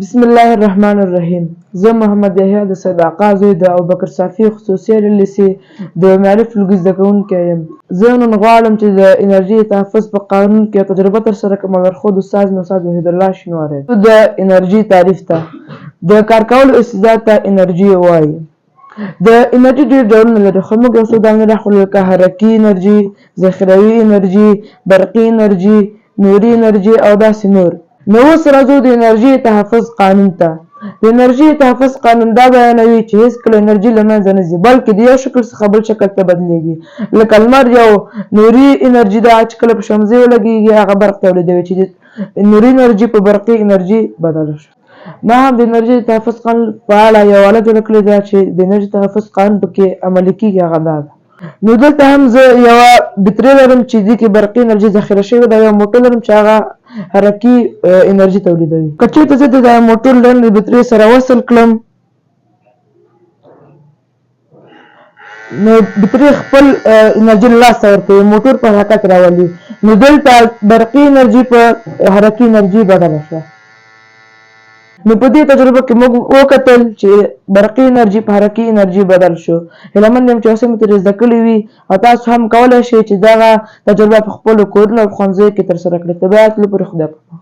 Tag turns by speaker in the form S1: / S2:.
S1: بسم الله الرحمن الرحیم. زه محمد یحیی د سید آقا زوی د ابوبکر صافي خصوصي لیسې د معرف ټولګي زده کوونکی یم. زه نن غواړم چې د انرژي تحفظ په قانون کې یوه تجربه ترسره کړم او لارښود استاد مې استاد وحیدالله شینواری دی. د انرژي تعریف ته د کار کولو استعداد ته انرژي وايي. د انرژي ډېر ډولونه لري، خو موږ یو څو دانې راخلو لکه حرکي انرژي، ذخیروي انرژي، برقي انرژي، نوري انرژي او داسې نور. نو اوس راځو د انرژي تحفظ قانون ته. د انرژي تحفظ قانون دا بیانوي چې هېڅکله انرژي له منځه نه ځي، بلکې د یو شکل څخه بل شکل ته بدلېږي. لکه لمر یو نوري انرژي ده چې کله په شمزۍ ولګېږي هغه برق تولیدوي چې نوري انرژي په برقي انرژي بدله شوه. ما هم د انرژي د تحفظ قانون په اړه یوه آله جوړه کړې ده چې د انرژي تحفظ قانون پکې عملي کېږي، هغه دا ده. نو دلته هم زه یوه بطرۍ لرم چې دې کې برقي انرژي ذخیره شوې ده، یو موټر لرم چې هغه حرکي انرژي تولیدوي. که چېرته زه د موټر لرم د بطرۍ سره وصل کړم، نو بطرۍ خپل انرژي له لاسه ورکوي، موټر په حرکت راولي. نو دلته برقي انرژي په حرکي انرژي بدله شوه. نو په دې تجربه کې موږ وکتل چې برقي انرژي په حرکي انرژي بدل شو. هیله مند یم چې اوس مو ترې زده کړي وي او تاسو هم کولای شئ چې دغه تجربه په خپلو کورونو او ښوونځیو کې ترسره کړئ. تر بیا راتلو پورې خدای په امان.